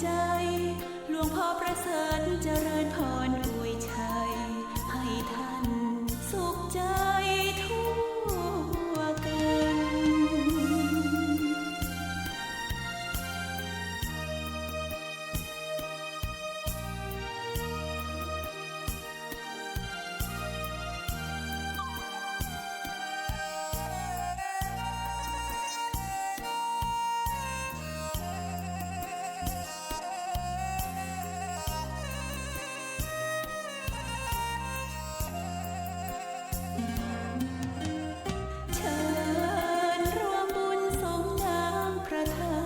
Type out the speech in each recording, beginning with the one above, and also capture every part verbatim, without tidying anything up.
ใจ หลวงพ่อประเสริฐเจริญพรอวยชัย ให้ท่านสุขใจทั่วกัน เชิญร่วมบุญสรงน้ำพระธา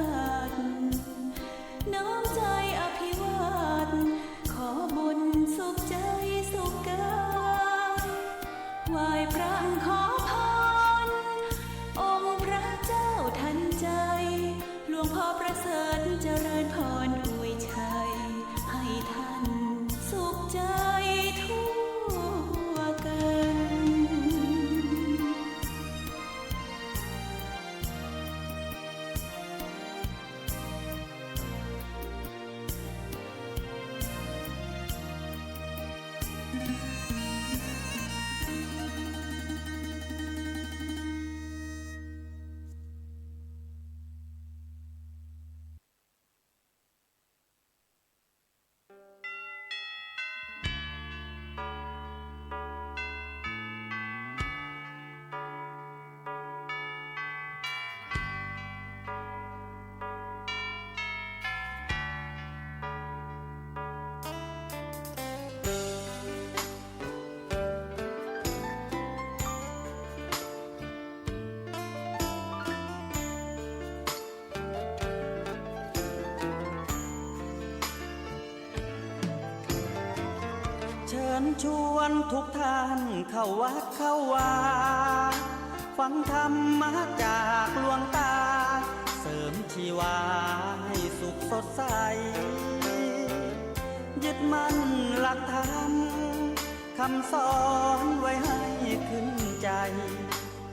ตุ น้อมใจอภิวาท ขอบุญสุขใจสุขกาย ไหว้พระขอพร องค์พระเจ้าทันใจ หลวงพ่อประเสริฐเจริญพรอวยชัย ให้ท่านสุขใจทั่วกัน เชิญชวนทุกท่านเข้าวัดเข้าวา ฟังธรรมะจากหลวงตา เสริมชีวาให้สุขสดใส ยึดมั่นหลักธรรม คำสอนไว้ให้ขึ้นใจ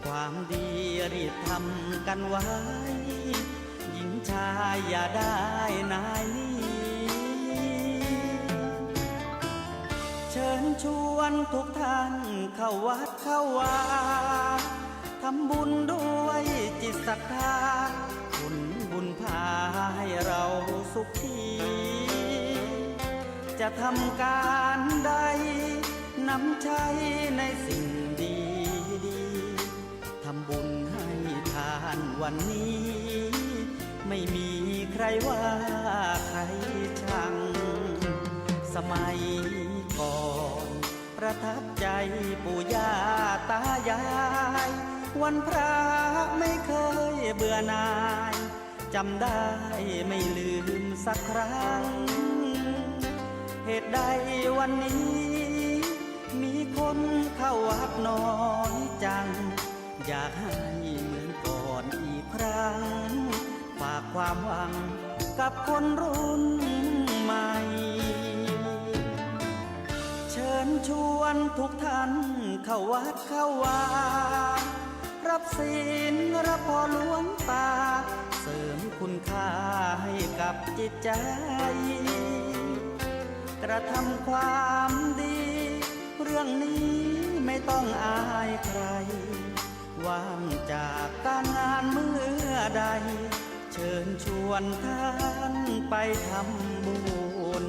ความดีรีบทำกันไว้ หญิงชายอย่าได้นายหนี เชิญชวนทุกท่านเข้าวัดเข้าวา ทำบุญด้วยจิตศรัทธา ผลบุญพาให้เราสุขี จะทำการใด นำใช้ในสิ่งดีๆ ทำบุญให้ทานวันนี้ ไม่มีใครว่าใครชัง สมัยก่อนประทับใจปู่ย่าตายาย วันพระไม่เคยเบื่อหน่าย จำได้ไม่ลืมสักครั้ง เหตุใดวันนี้มีคนเข้าวัดน้อยจัง อยากให้เหมือนก่อนอีกครั้ง ฝากความหวังกับคนรุ่นใหม่ เชิญชวนทุกท่านเข้าวัดเข้าวา รับศีลรับพรหลวงตา เสริมคุณค่าให้กับจิตใจ กระทำความดี เรื่องนี้ไม่ต้องอายใคร ว่างจากการงานเมื่อใด เชิญชวนท่านไปทำบุญ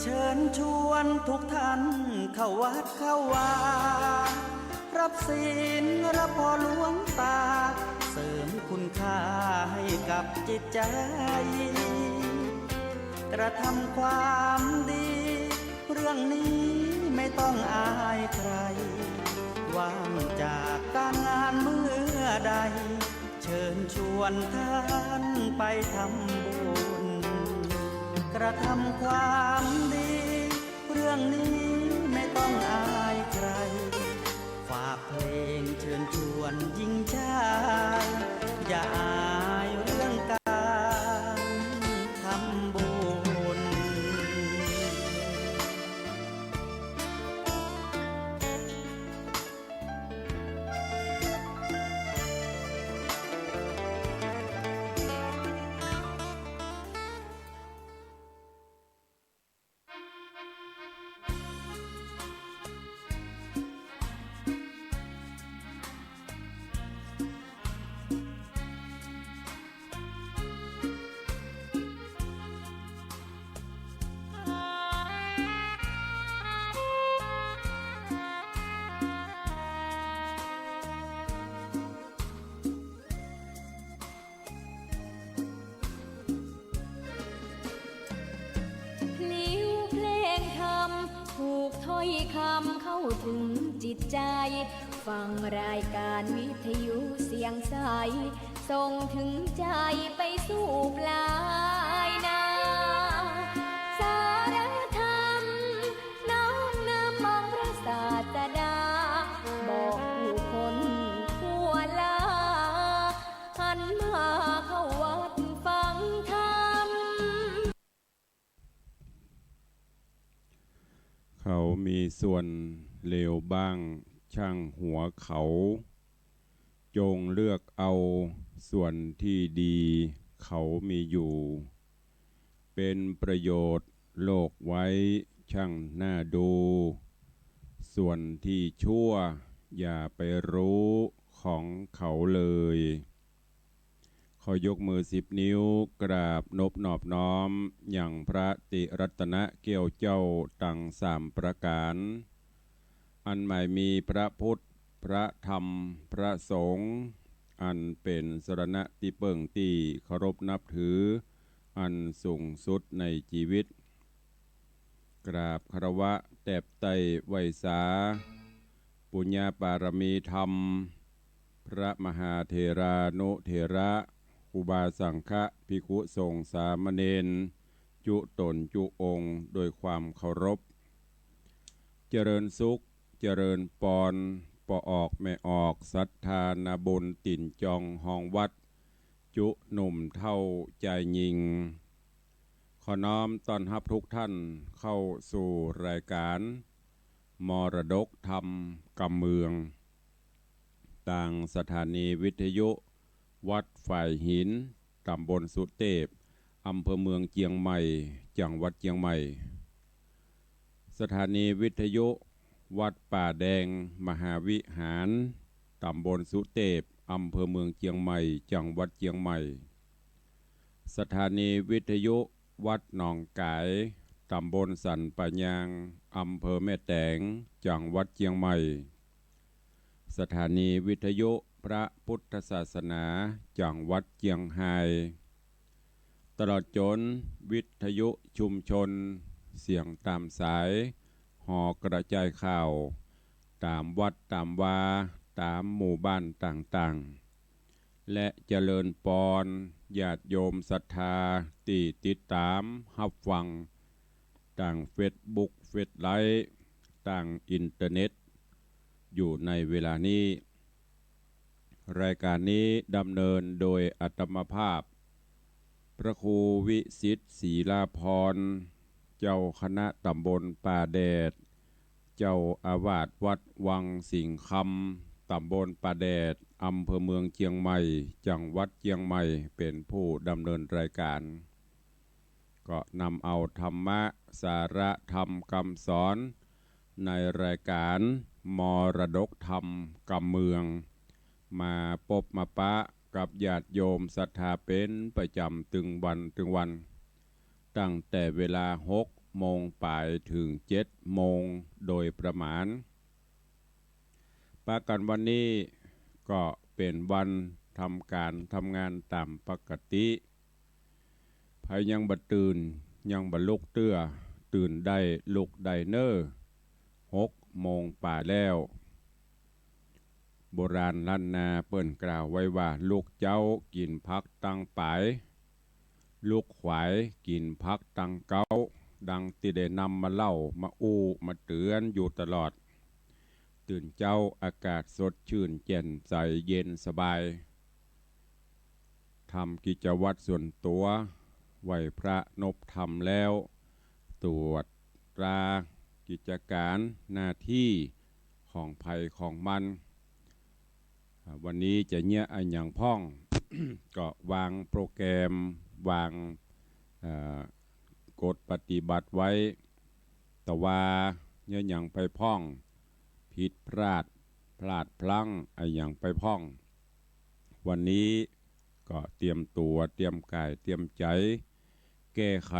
เชิญชวนทุกท่านเข้าวัดเข้าวา รับศีลรับพรหลวงตา เสริมคุณค่าให้กับจิตใจ กระทำความดี เรื่องนี้ไม่ต้องอายใคร ว่างจากการงานเมื่อใด เ เชิญชวนท่านไปทำบุญ กระทำความดี เรื่องนี้ไม่ต้องอายใคร ฝากเพลงเชิญชวนหญิงชาย อย่าอายเรื่องการทำบุญ พลิ้วเพลงธรรม ผูกถ้อยคำเข้าถึงจิตใจ ฟังรายการวิทยุเสียงใส ส่งถึงใจไปสู่ปลายนา สารธรรม น้อมนำองค์พระศาสดา บอกผู้คนทั่วลา หันมาเข้าวัดฟังธรรม เขามีส่วนเลวบ้าง ช่างหัวเขา จงเลือกเอาส่วนที่ดี เขามีอยู่ เป็นประโยชน์โลกไว้ช่างน่าดู ส่วนที่ชั่วอย่าไปรู้ของเขาเลย ขอยกมือสิบนิ้วกราบนบนอบน้อมยังพระติรัตนเกี้ยวเจ้าตังสามประก๋าน อันหมายมีพระพุทธ พระธรรม พระสงฆ์ อันเป๋นสรณะตี้เปิ้งตี้เคารพนับถือ อันสูงสุดในจีวิต กราบคารวะแตบไต้ไหว้สา ปุญญาปารมีธรรม พระมหาเถรานุเถระ ครูบาสังฆะ ภิกขุสงฆ์สามเณร จุ๊ต๋นจุ๊องค์โดยความเคารพ เจริญสุข เจริญปอน ป้อออกแม่ออก ศรัทธานาบุญ ตี๋นจองฮองวัด จุ๊หนุ่มเฒ่าจายญิง ขอน้อมต้อนฮับทุกท่านเข้าสู่รายการมรดกธรรมกำเมือง ตางสถานีวิทยุวัดฝายหิน ต๋ำบลสุเตพ อำเภอเมืองเจียงใหม่ จังหวัดเจียงใหม่ สถานีวิทยุวัดป่าแดงมหาวิหาร ต๋ำบลสุเตพ อำเภอเมืองเจียงใหม่ จังหวัดเจียงใหม่ สถานีวิทยุวัดหนองก๋าย ต๋ำบลสันป่ายาง อำเภอแม่แตง จังหวัดเจียงใหม่ สถานีวิทยุพระพุทธศาสนา จังหวัดเจียงฮาย ตลอดจ๋นวิทยุชุมชน เสียงต๋ามสาย หอกระจายข่าว ต๋ามวัดต๋ามวา ต๋ามหมู่บ้านต่างๆ และเจริญปอนญาติโยมศรัทธาตี้ติดต๋ามฮับฟัง ตางเฟซบุ๊ก เฟซไลฟ์ ตางอินเทอร์เน็ต อยู่ในเวลานี้ รายการนี้ดำเนินโดยอาตมาภาพ พระครูวิสิทธิ์ ศรีลาภรณ์ เจ้าคณะต๋ำบลป่าแดด เจ้าอาวาสวัดวังสิงห์คำ ต๋ำบลป่าแดด อำเภอเมืองเจียงใหม่ จังหวัดเจียงใหม่ เป๋นผู้ดำเนินรายการ ก็นำเอาธรรมะ สาระธรรมกำสอน ในรายการมรดกธรรมกำเมือง มาปบมาปะกับญาติโยมศรัทธาเป๋นประจ๋ำตึงวันตึงวัน ตั้งแต่เวลาหกโมงป๋ายเถิงเจ็ดโมงโดยประมาณ ปะกั๋นวันนี้ก็เป๋นวันทำก๋านทำงานต๋ามปกติ ใผยังบ่ตื่น ยังบ่ลุกเตื้อ ตื่นได้ลุกได้เน่อ หกโมงป๋ายแล้ว โบราณล้านนาเปิ้นกล่าวไว้ว่า ลุกเจ๊ากิ๋นผักตังป๋าย ลุกขวายกิ๋นผักตังเก๊า ดังตี้ได้นำมาเล่า มาอู้ มาเตื๋อนอยู่ตลอด ตื่นเจ๊าอากาศสดชื่นแจ่มใสเย็นสบาย ทำกิจวัตรส่วนตั๋ว ไหว้พระนบธรรมแล้ว ตรวจตรากิจก๋านหน้าตี้ของใผของมัน อ่า วันนี้จะเยียะอะหยังพ่อง ก็วางโปรแกรม วาง เอ่อ กฎปฏิบัติไว้ แต่ว่าเยียะหยังไปพ่อง ผิดพลาด พลาดพลั้งอะหยังไปพ่อง วันนี้ก็เตรียมตั๋ว เตรียมก๋าย เตรียมใจ๋ แก้ไข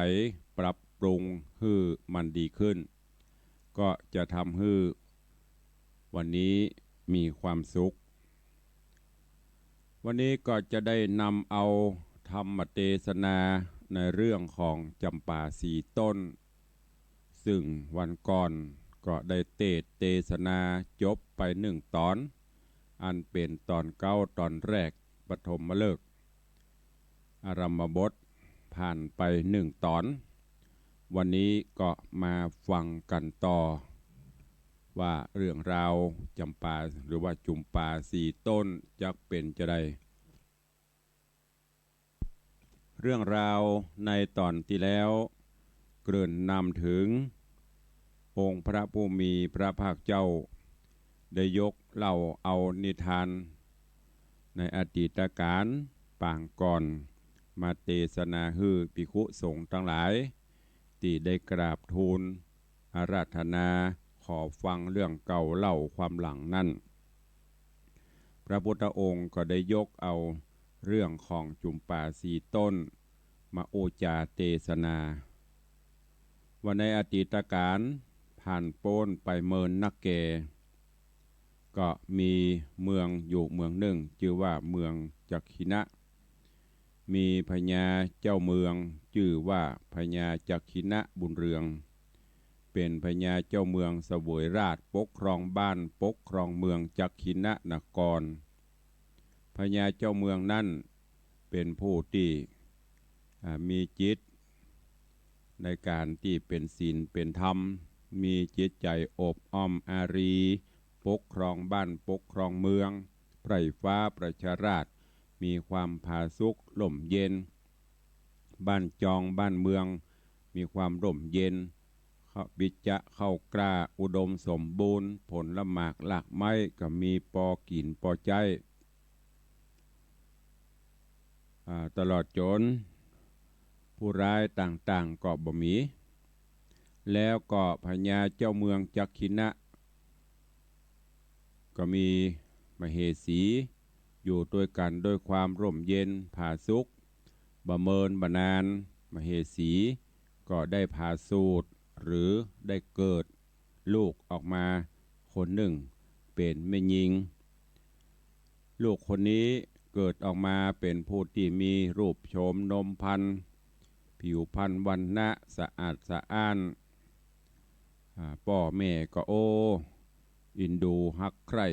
ปรับปรุงหื้อมันดีขึ้น ก็จะทำหื้อวันนี้มีความสุข วันนี้ก็จะได้นำเอาธรรมเตสนาในเรื่องของจ๋ำปาสี่ต้น ซึ่งวันก่อนก็ได้เตสน์เตสนาจบไปหนึ่งต๋อน อันเป๋นต๋อนเก๊าต๋อนแรก ปฐมฤกษ์ อารัมภบท ผ่านไปหนึ่งต๋อน วันนี้ก็มาฟังกั๋นต่อ ว่าเรื่องราวจ๋ำปา หรือว่าจุ๋มปาสี่ต้นจักเป๋นจาใด เรื่องราวในต๋อนตี้แล้ว เกริ่นนำเถิง องค์พระผู้มีพระภาคเจ้า ได้ยกเล่าเอานิทานในอดีตกาลปางก่อน มาเตสนาหื้อภิกขุสงฆ์ตังหลาย ตี้ได้กราบทูลอาราธนาขอฟังเรื่องเก่าเล่าความหลังนั้น พระพุทธองค์ก็ได้ยกเอาเรื่องของจุ๋มปาสี่ต้นมาอู้จ๋าเตสนา ว่าในอดีตกาลผ่านป๊นไปเมินนักแก่ ก็มีเมืองอยู่เมืองนึ่ง จื้อว่าเมืองจักขินะ มีพญาเจ้าเมือง จื้อว่าพญาจักขินะบุญเรือง เป๋นพญาเจ้าเมืองเสวยราชย์ ปกครองบ้านปกครองเมืองจักขินะนคร พญาเจ้าเมืองนั้นเป๋นผู้ตี้ อ่า มีจิตในก๋านตี้เป๋นศีลเป๋นธรรม มีจิตใจ๋อบอ้อมอารี ปกครองบ้านปกครองเมือง ใพร่ฟ้าประชาราษฎร์ มีความผาสุกร่มเย็น บ้านจองบ้านเมืองมีความร่มเย็น ข้าว ปิจจะข้าวกล้าอุดมสมบูรณ์ ผลหมากรากไม้ก็มีปอกิ๋นปอใจ๊ อ่า ตลอดจ๋นผู้ร้ายต่างๆ ก็บ่มี แล้วก็พญาเจ้าเมืองจักขินะ ก็มีมเหสีอยู่ตวยกั๋นด้วยความร่มเย็นผาสุก บ่เมินบ่นาน มเหสีก็ได้ผาสูติ หรือได้เกิดลูกออกมาคนนึ่ง เป๋นแม่ญิง ลูกคนนี้เกิดออกมาเป๋นผู้ตี้มีรูปโฉมนมพรรณ ผิวพรรณวรรณะสะอาดสะอ้าน อ่า ป้อแม่ก็ โอ้ เอ็นดูฮักใคร่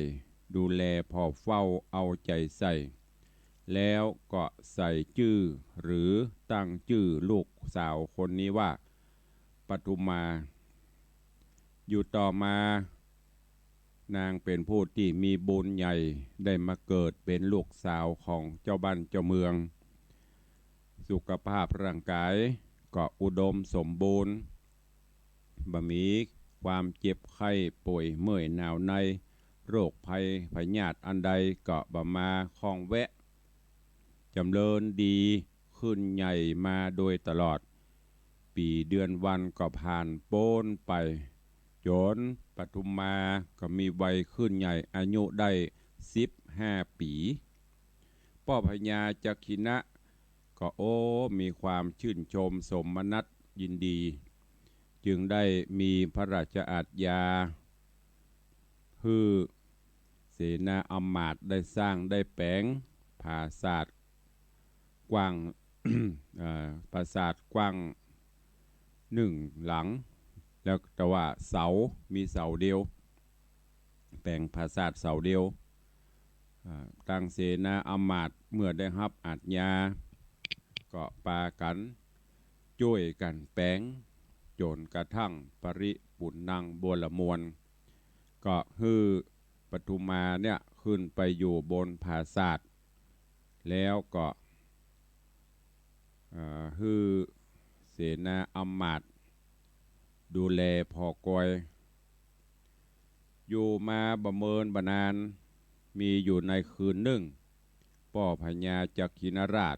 ดูแลผ่อเฝ้าเอาใจ๋ใส่ แล้วก็ใส่จื้อ หรือตั้งจื้อลูกสาวคนนี้ว่า ปทุมมา อยู่ต่อมา นางเป๋นผู้ตี้มีบุญใหญ่ ได้มาเกิดเป๋นลูกสาวของเจ้าบ้านเจ้าเมือง สุขภาพร่างกายก็อุดมสมบูรณ์ บ่มีความเจ็บไข้ป่วยเมื่อยหนาวใน โรคภัยพยาธิอันใดก็บ่มาข้องแวะ จ๋ำเริญดีขึ้นใหญ่มาโดยตลอด ปี๋เดือนวันก็ผ่านป๊นไป จ๋นปทุมมาก็มีวัยขึ้นใหญ่ อายุได้สิบห้าปี๋ ป้อพญาจักขินะก็ โอ้ มีความชื่นชมสมนัสยินดี จึงได้มีพระราชอาชญา หื้อเสนาอำมาตย์ได้สร้างได้แป๋งผาสาทกว้าง เอ่อ ผาสาทกว้างนึ่งหลัง แล้วแต่ว่าเสา มีเสาเดียว แป๋งผาสาทเสาเดียว อ่า ตังเสนาอำมาตย์เมื่อได้ฮับอาจญา ก็ปากั๋นจ้วยกั๋นแป๋ง จ๋นกระทั่งปริปุณณังบวรมวล ก็หื้อปทุมาเนี่ยขึ้นไปอยู่บนผาสาท แล้วก็ เอ่อ หื้อเสนาอำมาตย์ดูแลผ่อกอย อยู่มาบ่เมินบ่นาน มีอยู่ในคืนนึ่ง ป้อพญาจักขินราช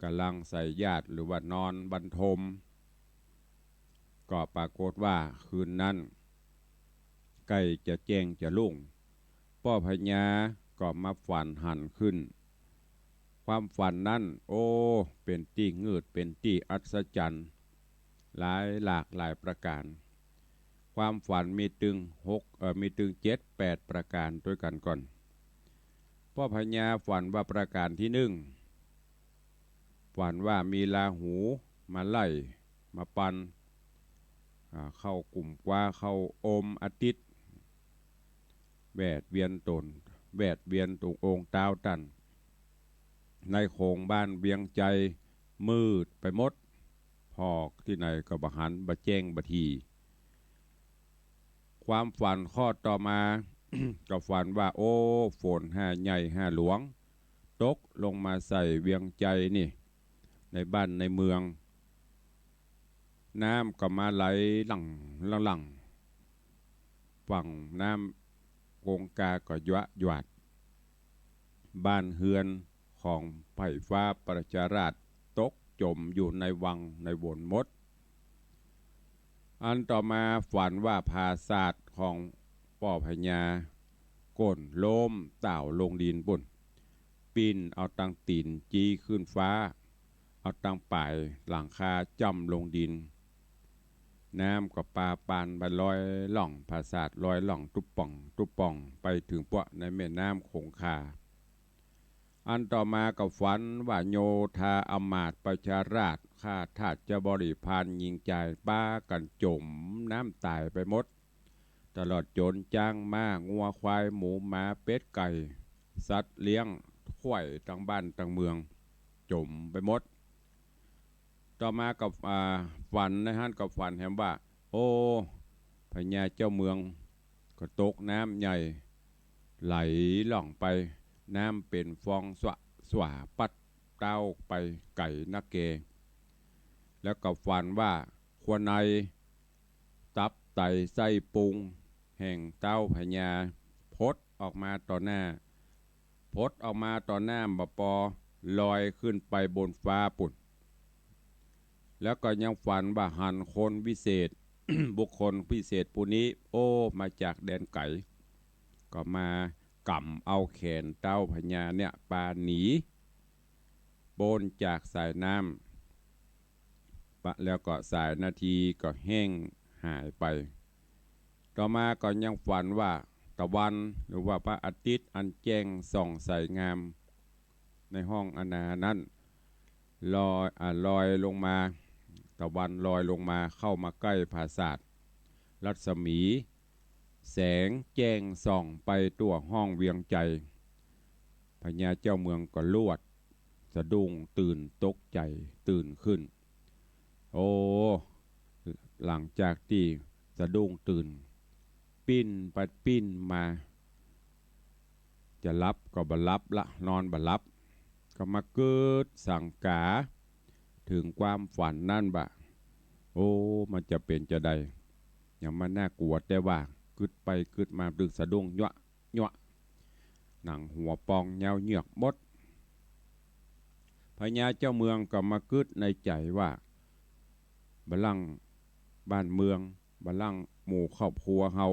ก่ำลังใส่ญาติหรือว่านอนบรรทม ก็ปรากฏว่าคืนนั้นใก้จะแจ้งจะรุ่ง ป้อพญาก็มาฝันหันขึ้น ความฝันนั้น โอ้ เป๋นตี้งืด เป๋นตี้อัศจรรย์ หลายหลากหลายประก๋าน ความฝันมีตึงหก เอ่อ มีตึงเจ็ดแปดประก๋านตวยกั๋นก่อน ป้อพญาฝันว่าประก๋านตี้นึ่ง ฝันว่ามีราหูมาไล่มาปัน อ่า เข้ากุมกว้า เข้าอมอาทิตย์ แวดเวียนต๋น แวดเวียนต๋นองค์ต๊าวตัน ในโขงบ้านเวียงไจมืดไปหมด ผ่อตี้ไหนก็บ่หัน บ่แจ้งบ่ถี่ ความฝันข้อต่อมา ก็ฝันว่า โอ้ ฝนหาใหญ่หาหลวง ตกลงมาใส่เวียงไจนี่ ในบ้านในเมือง น้ำก็มาไหลหลั่งหลั่งหลั่ง ฝั่งน้ำคงคาก็ยะหยาด บ้านเฮือนของไพร่ฟ้าประชาราษฎร์ตกจ๋มอยู่ในวังในโวนหมด อันต่อมาฝันว่าผาสาทของป้อพญาโก้นโล้มต้าวลงดินปู้น ปิ้นเอาตังตี๋นจี๊ขึ้นฟ้า เอาตังป๋ายหลังคาจ้ำลงดิน น้ำก็ปาปานไปลอยล่อง ผาสาทลอยล่องตุ๊บป่องตุ๊บป่อง ไปเถิงปะในแม่น้ำคงคา อันต่อมาก็ฝันว่าโยธาอำมาตย์ประชาราษฎร์ ข้าทาสเจ้าบริพารญิงจาย ปากั๋นจ๋มน้ำต๋ายไปหมด ตลอดจ๋นจ๊างม้างัวควายหมูหมาเป็ดไก่ สัตว์เลี้ยง ควายตังบ้านตังเมือง จ๋มไปหมด ต่อมาก็ อ่า ฝันในหั้นก็ฝันแหมว่า โอ้ พญาเจ้าเมืองก็ตกน้ำใหญ่ ไหลล่องไป น้ำเป๋นฟองสวะสวาปัดเต๊าไปไก๋นักแก แล้วก็ฝันว่าครัวใน ตับไตไส้ปุงแห่งเต๊าพญา ผดออกมาต่อหน้า ผดออกมาต่อหน้าบ่ปอ ลอยขึ้นไปบนฟ้าปู้น แล้วก็ยังฝันว่าหันคนวิเศษ บุคคลพิเศษผู้นี้ โอ้ มาจากแดนไก๋ ก็มากำเอาแขนเต๊าพญาเนี่ยปาหนี ป๊นจากสายน้ำ ปะ แล้วก็สายนาทีก็แห้งหายไป ต่อมาก็ยังฝันว่าตะวันหรือว่าพระอาทิตย์อันแจ้งส่องใสงามในห้องอาณานั้น ลอย อ่า ลอยลงมา ตะวันลอยลงมาเข้ามาใก้ผาสาท รัศมีแสงแจ้งส่องไปทั่วห้องเวียงไจ พญาเจ้าเมืองก็ลวด สะดุ้งตื่นตกใจ๋ตื่นขึ้น โอ้ หลังจากตี้สะดุ้งตื่น ปิ้นไปปิ้นมา จะหลับก็บ่หลับละ นอนบ่หลับ ก็มากึ๊ดสังก๋าเถิงความฝันนั้นบ่า โอ้ มันจะเป๋นจาใด ยังมาน่ากลัวแต๊ว่า กึ๊ดไปกึ๊ดมาตึงสะดุ้งเยียะ เยียะ หนังหัวปองยาวเหยือกหมด พญาเจ้าเมืองก็มากึ๊ดในใจ๋ว่า บ่าลั่งบ้านเมือง บ่าลั่งหมู่ครอบครัวเฮา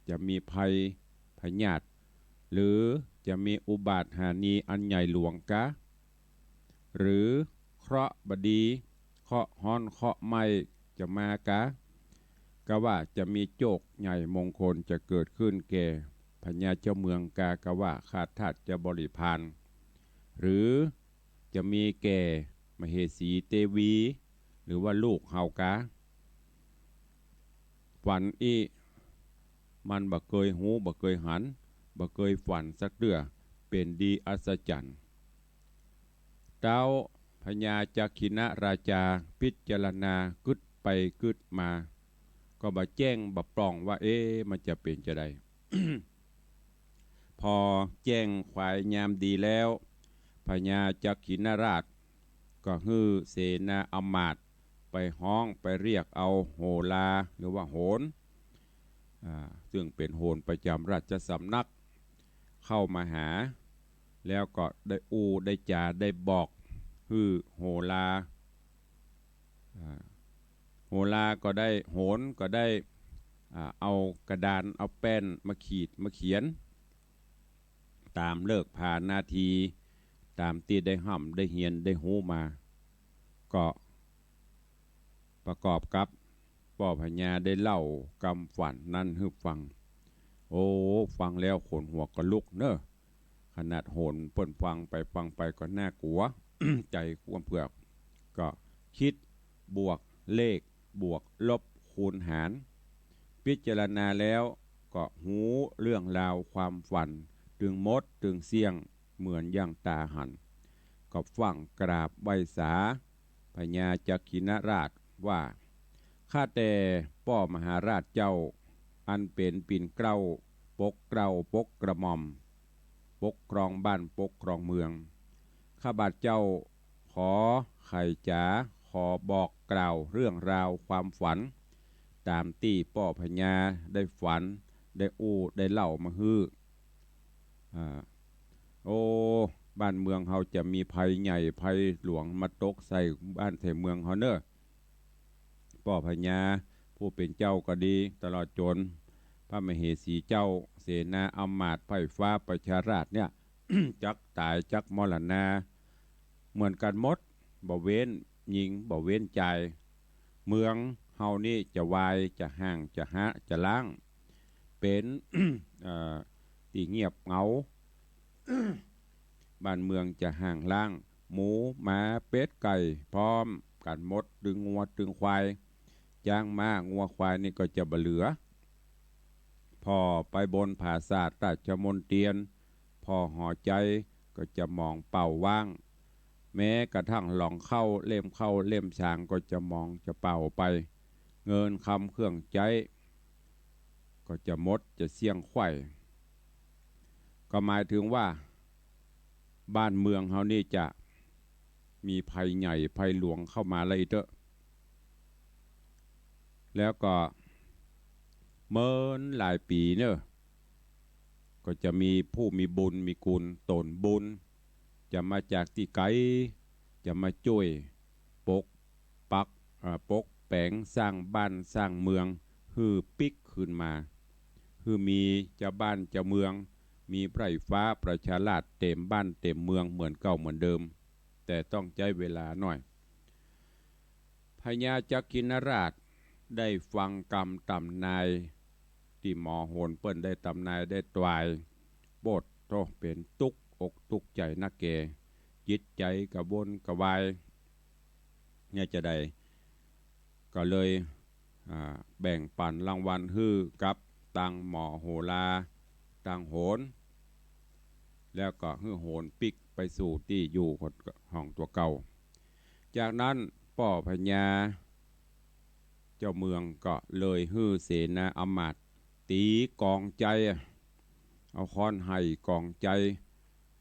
จะมีภัยพยาธิ หรือจะมีอุบัติหานีอันใหญ่หลวงกา หรือเคราะห์บ่ดี เคราะห์ฮ้อนเคราะห์ไหม้จะมากา กาว่าจะมีโจคใหญ่มงคลจะเกิดขึ้นแก่พญาเจ้าเมืองกา กาว่าข้าทาสเจ้าบริพาร หรือจะมีแก่มเหสีเตวี หรือว่าลูกเฮากา ฝันอี้ มันบ่เกยฮู้ บ่เกยหัน บ่เกยฝันสักเตื้อ เป๋นดีอัศจรรย์ เต๊าพญาจักขิณราชาพิจารณากึ๊ดไปกึ๊ดมา ก็บ่แจ้งบ่ปล้องว่า เอ๊ะ มันจะเป๋นจาใด พอแจ้งขวายยามดีแล้ว พญาจักขิณราชก็หื้อเสนาอำมาตย์ไปฮ้องไปเรียกเอาโหรา หรือว่าโหร อ่า ซึ่งเป๋นโหรประจ๋ำราชสำนัก เข้ามาหา แล้วก็ได้อู้ได้จ๋าได้บอกหื้อโหรา อ่า โหราก็ได้ โหรก็ได้ อ่า เอากระดานเอาแป้นมาขีดมาเขียน ต๋ามฤกษ์ผานาที ต๋ามตี้ได้ฮ่ำได้เฮียนได้ฮู้มา ก็ประกอบกับป้อพญาได้เล่ากำฝันนั้นหื้อฟัง โอ้ ฟังแล้วขนหัวก็ลุกเนาะ ขนาดโหรเปิ้นฟังไปฟังไปก็น่ากลัว ใจ๋กลัวเผือก ก็กึ๊ดบวกเลขบวกลบคูณหาร พิจารณาแล้วก็ฮู้เรื่องราวความฝันตึงหมดตึงเสี้ยงเหมือนอย่างต๋าหัน ก็ฟั่งกราบไหว้สาพญาจักขิณราชว่า ข้าแต่ป้อมหาราชเจ้า อันเป๋นปิ่นเกล้าปกเกล้าปกกระหม่อม ปกครองบ้านปกครองเมือง ข้าบาทเจ้าขอไขจ๋า ขอบอกกล่าวเรื่องราวความฝัน ต๋ามตี้ป้อพญาได้ฝัน ได้อู้ได้เล่ามาหื้อ อ่า โอ้ บ้านเมืองเฮาจะมีภัยใหญ่ภัยหลวงมาตกใส่บ้านใส่เมืองเฮาเนาะ ป้อพญาผู้เป๋นเจ้าก็ดี ตลอดจ๋นพระมเหสีเจ้า เสนาอำมาตย์ไพร่ฟ้าประชาราษฎร์เนี่ย จักต๋ายจักมรณาเหมือนกั๋นหมด บ่เว้นญิงบ่เว้นจาย เมืองเฮานี่จะวายจะฮ้างจะฮะจะฮ้าง เป๋น เอ่อ ตี้เงียบเหงา บ้านเมืองจะฮ้างฮ้าง หมูหมาเป็ดไก่พร้อมกั๋นหมด ตึงงัวตึงควาย จ๊างม้างัวควายนี่ก็จะบ่เหลือ ผ่อไปบนผาสาทราชมณเตียน ผ่อหอใจ๊ก็จะหมองเป่าว้าง แม้กระทั่งหลองเข้าเล่มเข้าเล่มสางก็จะหมองจะเป่าไป เงินคำเครื่องใจ๊ก็จะหมดจะเสี้ยงไขว่ ก็หมายถึงว่า บ้านเมืองเฮานี่จะมีภัยใหญ่ภัยหลวงเข้ามาแล้วอีกเต๊อะ แล้วก็เมินหลายปี๋เนาะ ก็จะมีผู้มีบุญมีกุณต๋นบุญ จะมาจากตี้ไก๋ จะมาจ้วยปกปัก อ่า ปกแป๋งสร้างบ้านสร้างเมืองหื้อปิ๊กคืนมา หื้อมีเจ้าบ้านเจ้าเมือง มีไพร่ฟ้าประชาราษฎร์เต๋มบ้านเต๋มเมืองเหมือนเก่าเหมือนเดิม แต่ต้องใจ๊เวลาหน่อย พญาจักขิณราชได้ฟังกำต๋ำนาย ตี้หมอโหรเปิ้นได้ต๋ำนายได้ตวาย โปดโธ่ เป๋นตุ๊กอกตุ๊กใจ๋นักแก จิตใจ๋กระวนกระวาย เนี่ยจาใด ก็เลย อ่า แบ่งปั๋นรางวัลหื้อกับตังหมอโหรา ตังโหร แล้วก็หื้อโหรปิ๊กไปสู่ตี้อยู่ห้องตั๋วเก่า จากนั้นป้อพญาเจ้าเมืองก็เลยหื้อเสนาอำมาตย์ตี๋กองใจ๊ เอาค้อนไห่กองใจ๊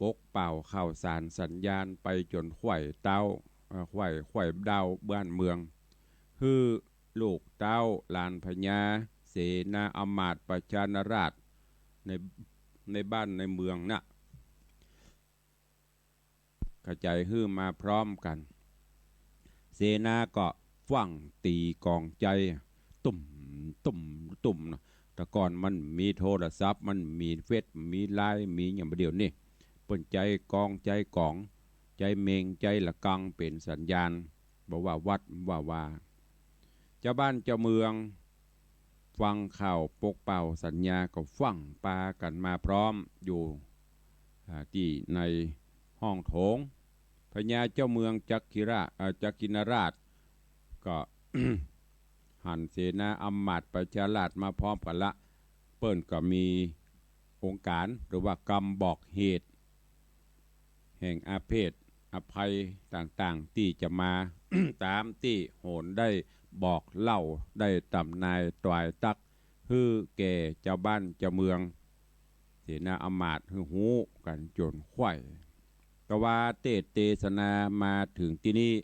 ปกเป่าข่าวสารสัญญาณไปจ๋นไขว่เต๊า เอ่อ ไขว่ ไขว่ดาวบ้านเมือง หื้อลูกเต้าหลานพญา เสนาอำมาตย์ประชาราษฎร์ใน ในบ้านในเมืองน่ะ กระจ๋ายหื้อมาพร้อมกั๋น เสนาก็ฟั่งตี๋กองใจ๊ ตุ้ม ตุ้ม ตุ้มเนาะ แต่ก่อนมันมีโทรศัพท์ มันมีเฟซ มีไลน์ มีหยังบ่เดี่ยวนี้ เปิ้นใจ๊กอง ใจ๊ก๋อง ใจ๊เม็ง ใจ๊ระฆังเป๋นสัญญาณ บ่ว่าวัด บ่ว่าวา เจ้าบ้านเจ้าเมือง ฟังข่าวปกเป่าสัญญาก็ฟั่งปากั๋นมาพร้อมอยู่ อ่า ตี้ในห้องโถง พญาเจ้าเมืองจักขิรา เอ่อ จักขิณราชก็ หันเสนาอำมาตย์ประชาราษฎร์มาพร้อมกั๋นละ เปิ้นก็มีองค์ก๋านหรือว่ากำบอกเหตุ ห่งอาเพศอภัยต่างๆ ตี้จะมา ต๋ามตี้โหนได้บอกเล่า ได้ต๋ำนายต๋วายตั๊ก หื้อแก่จาวบ้านจาวเมือง เสนาอำมาตย์หื้อฮู้กั๋นจ๋นใค่ กาว่าเตสน์เตสนามาเถิงตี้นี้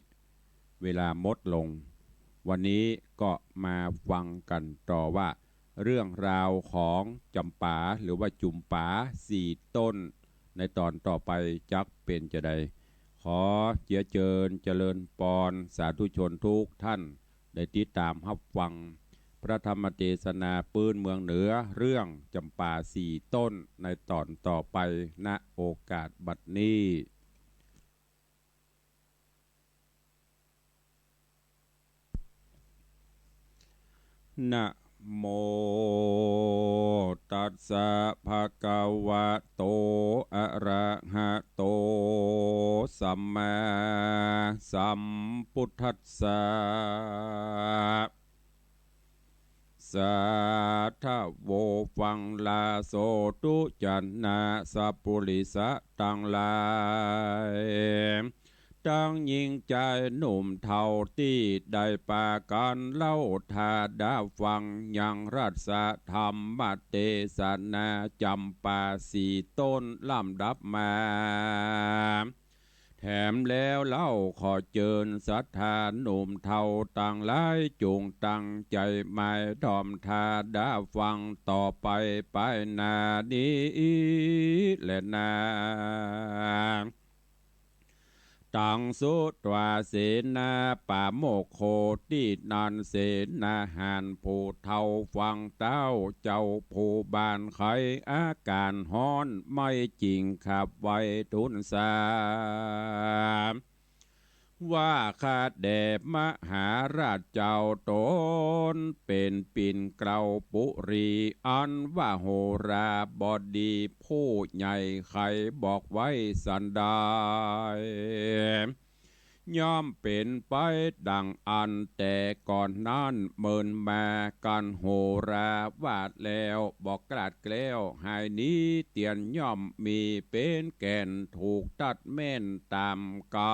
เวลาหมดลง วันนี้ก็มาฟังกั๋นต่อว่า เรื่องราวของจ๋ำปาหรือว่าจุ๋มปาสี่ต้น ในต๋อนต่อไปจักเป๋นจาใด ขอเจียเจิญเจริญปอนสาธุชนทุกท่าน ได้ติดต๋ามฮับฟังพระธรรมเตสนาปื๊นเมืองเหนือ เรื่องจ๋ำปาสี่ต้น ในต๋อนต่อไป ณ โอกาสบัดนี้ นะโมตัสสะ ภะคะวะโต อะระหะโต สัมมาสัมพุทธัสสะ สาธะโว ฟังลาโสธุ จนะสัปปุริสะตังหลาย ตังญิงจายหนุ่มเฒ่าตี้ได้ปากั๋นเล่าถ้าดาฟังยังรัสธรรมเตสนาจ๋ำปาสี่ต้นลำดับมา แถมแล้วเล่าขอเจิญศรัทธาหนุ่มเฒ่าตังหลาย จุ่งตั้งใจ๋หมายถ่อมถ้าดาฟังต่อไปไปหน้านี้แลนา ตังสุตวา เสนาปาโมกโข ตี้นั้นเสนาหารผู้เฒ่าฟังเต๊า เจ้าผู้บ้านไขอาก๋านฮ้อน ไม่จริงขับไหว้ทูลสา ว่าข้าแด่มหาราชเจ้า ต๋นเป๋นปิ่นเกล้าปุรี อันว่าโหราบดีผู้ใหญ่ไขบอกไว้สันใด ย่อมเป๋นไปดังอั้นแต่ก่อนนั้น เมินมากั๋นโหราว่าแล้ว บ่กล้าแคล้วหายหนี เตียนย่อมมีเป๋นแก่น ถูกตัดแม่นต๋ามกำ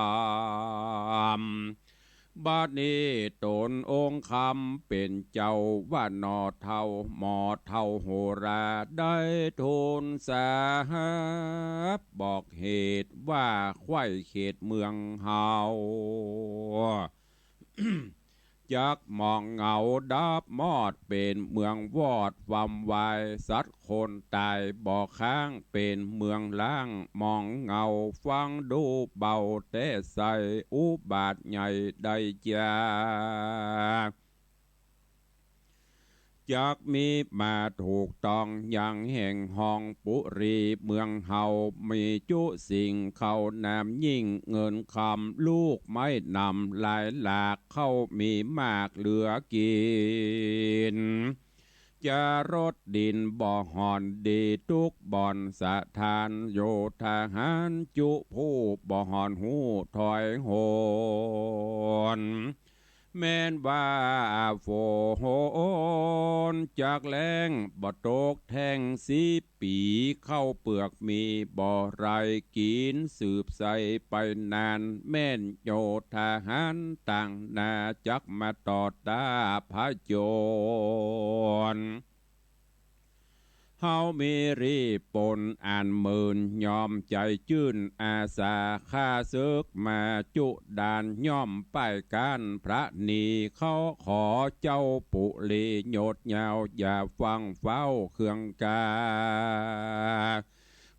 บัดนี้ต๋นองค์คำเป๋นเจ้าว่าหน่อเฒ่า หมอเฒ่าโหราได้ทูลสาบ บอกเหตุว่าใคว่เขตเมืองเฮา จักหมองเหงาดับมอด เป๋นเมืองวอดความวาย สัตว์คนต๋ายบ่ค้าง เป๋นเมืองฮ้างหมองเหงา ฟังดูเบาแต๊ใส อุบาทใหญ่ได้จา จักมีมาถูกต้องยังแห่งห้องปุรี เมืองเฮามีจุสิ่งเข้านามยิ่ง เงินคำลูกไม้นำหลายหลาก เข้ามีมากเหลือกิ๋น จารถดินบ่ห่อนดีทุกบ่อน สถานโยธาหารจุผู้บ่ห่อนฮู้ถอยโหน แม่นว่าฝนจักแล้งบ่ตกแท้งสิบปี๋ ข้าวเปลือกมีบ่ไรกิ๋น สืบใส่ไปนาน แม่นโยธาหารต่างนาจักมาต่อต้าผจญ เฮามีรีปนอันเมิน ยอมใจ๋จื้นอาสา ข้าศึกมาจุดาน ย่อมป้ายก้านพระนี เขาขอเจ้าปุรียศยาว อย่าฟั่งเฝ้าเคืองกา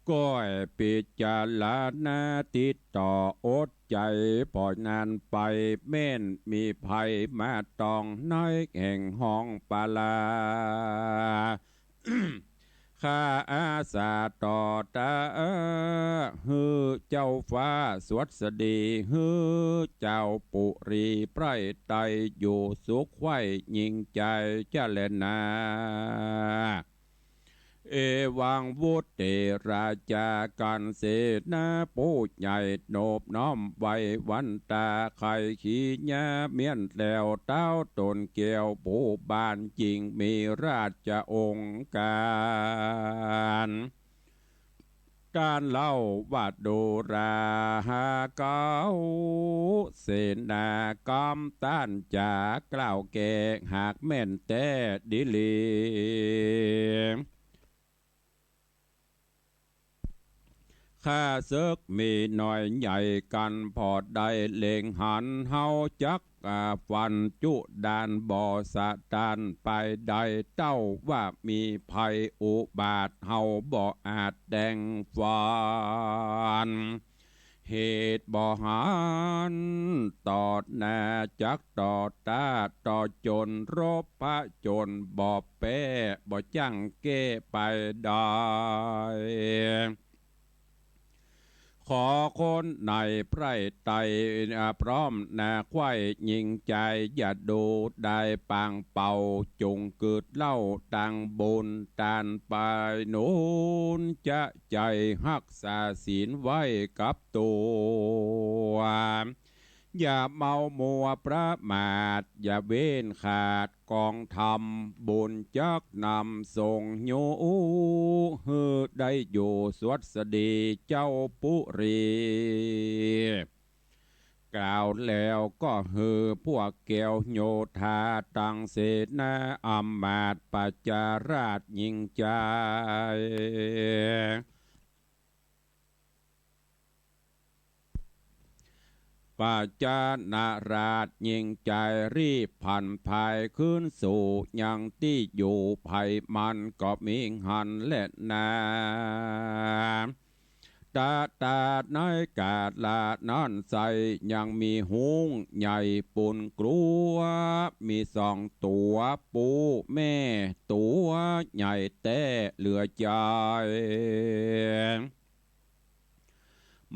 ก้อยปิจารณาติดต่ออดใจ๋ ปล่อยนานไป แม่นมีภัยมาตอง ในแห่งห้องปาลา ข้าอาสาต่อต้า หื้อเจ้าฟ้าสวัสดี หื้อเจ้าปุรีไพร่ไต อยู่สุขใคว่ยิ่งใจ๋จะแลนา เอวังวุตเต ราชากั๋นเสนาผู้ใหญ่ นบน้อมไหว้วันตา ใค่ขีญาเมี้ยนแล้วเต๊าต๋นแก้วผู้บ้าน จึงมีราชองค์ก๋าน ต้านเล่าว่า ดูราเก๊าเสนากำ ต้านจ๋ากล่าวแก่ หากแม่นแต๊ดีหลี ข้าเสิกมีน้อยใหญ่กั๋น ผ่อได้เล็งหัน เฮาจัก อ่า ฟันจุดาน บ่สะตานไปได้ เต้าว่ามีภัยอุบาท เฮาบ่อาจแตงฟัน เหตุบ่หัน ต่อหน้าจักต่อต้า ต่อจนรบผจญ บ่แป๊บ่จั้งแก้ไปได้ ขอคนในไพร่ไตร่ อ่า พร้อมหน้าใคว่หญิงจาย อย่าดูได้ปางเป่า จงกึ๊ดเล่าตังบุญ ต้านไปหนุนจะใจ๋ฮักษาศีลไว้กับตั๋ว อย่าเมามัวประมาท อย่าเว้นขาดกองธรรม บุญจักนำส่งโย หื้อได้อยู่สวัสดีเจ้าปุรี กล่าวแล้วก็หื้อพวกแก้วโยธา ตังเสนาอำมาตย์ ประจาราษฎร์หญิงจาย ประจาราษฎร์หญิงจาย รีบผันพายคืนสู่ยังตี้อยู่ ไผมันก็มีหั้นแลนา ตะตาในกาละนั้นไส้ ยังมีฮุ้งใหญ่ปูนกลัว มีสองตั๋ว ปูแม่ตั๋วใหญ่แต๊เหลือใจ๋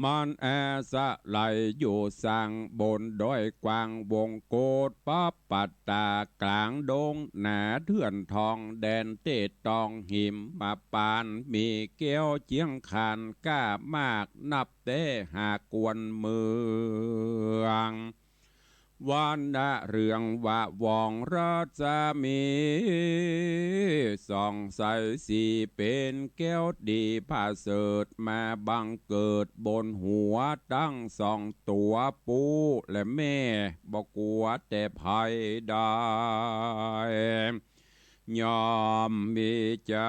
มันอาศัยอยู่สังบนดอยกว้างวงโกศ ปับปัตตากลางดงหนาเถื่อนทอง แดนเตตองหิมมาปาน มีแก้วเจียงคานกล้ามาก นับแต๊หากวนเมือง วรรณะเรืองวะวองรัศมี ส่องใสสีเป๋นแก้วดีผะเสริฐ มาบังเกิดบนหัวตังสองตั๋ว ปูและแม่บ่กั๋วแต่ภัยใด ย่อมมีใจ๋